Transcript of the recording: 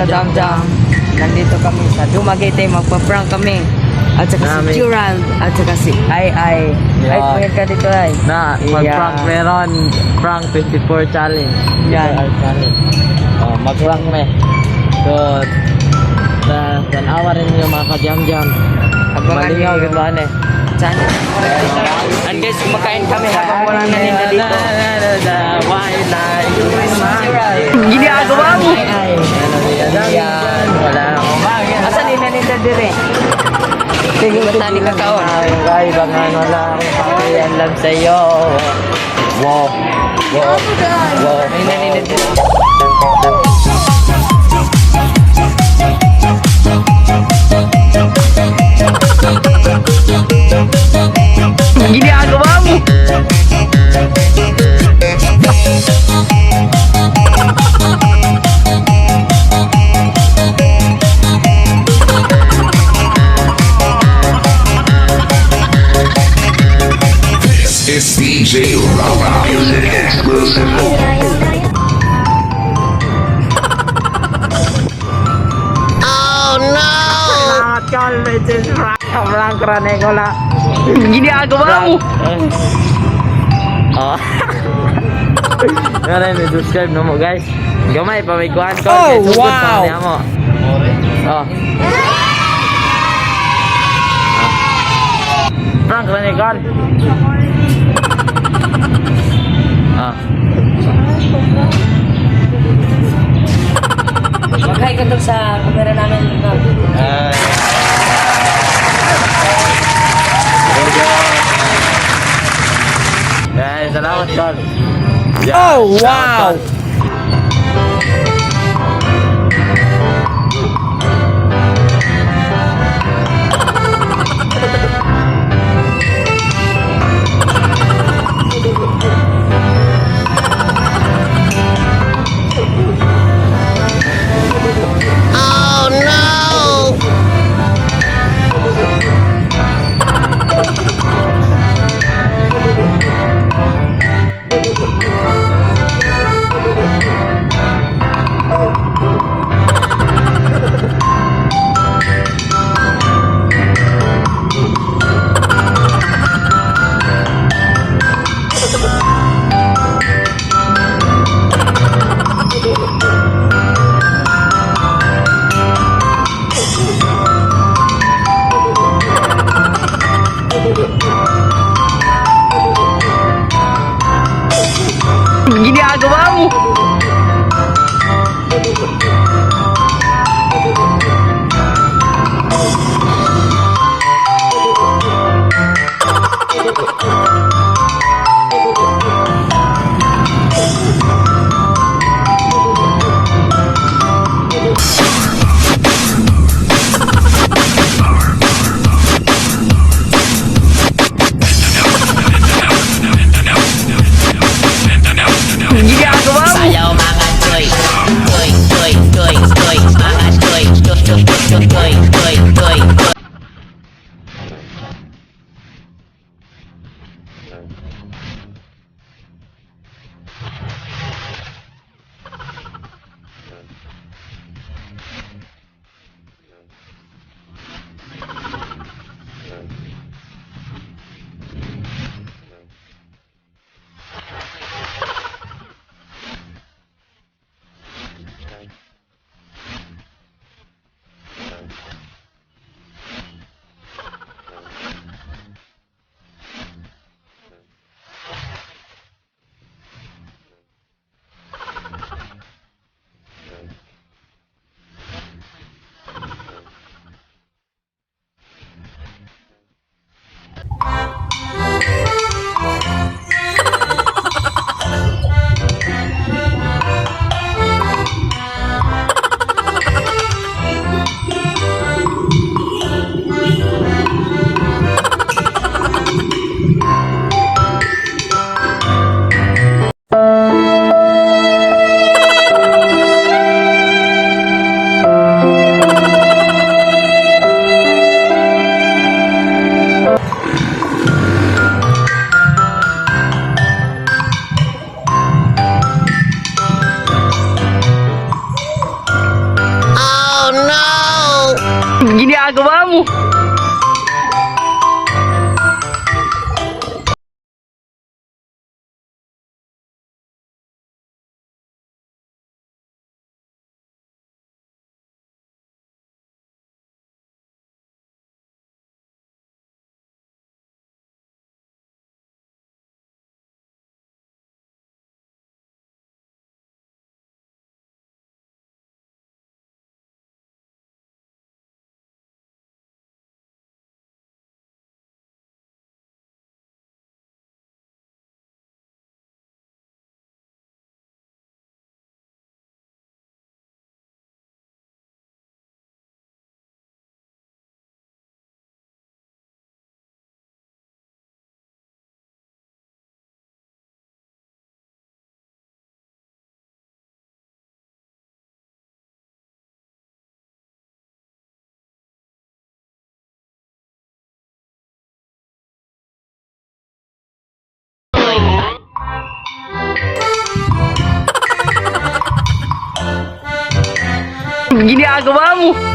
Ka-Jam Jam. Nandito kami sa Dumaguete, magpa-prank kami. At saka si Namin. Gerald, at saka si Ay Ay. Ay, Yeah. pwede ka dito ay. Na, mag-prank meron. Prank 24 challenge. Yan. 24 challenge. Oh, mag-prank me. So, na tanawa rin yung mga ka-jam-jam. Abangan Malingaw, niyo. gud ba eh. Channel. And guys, kumakain kami habang walang naninda dito. Ginagawa mo! Ay Ay. Yan, wala akong bagay. Asan yung naninda dire? Sige, ba't ni kakaon? Ay, baka wala akong pakialam sa'yo. Wow. Wow. Wow. May naninda dire. Ginagawa mo! This is DJ Rara Music Exclusive. Prank rane ko la. Ginagawa mo! Oh. Ngayon, may subscribe na mo, guys. Gamay pa may kuhan ko. Oh, wow! Pa mo. Oh. Ah. Prank rane ko. Ah. Mag-hi ka doon sa camera namin. Ay. Guys, salamat, Carl. Oh, Salamat, wow! Carl. Ginagawa mo?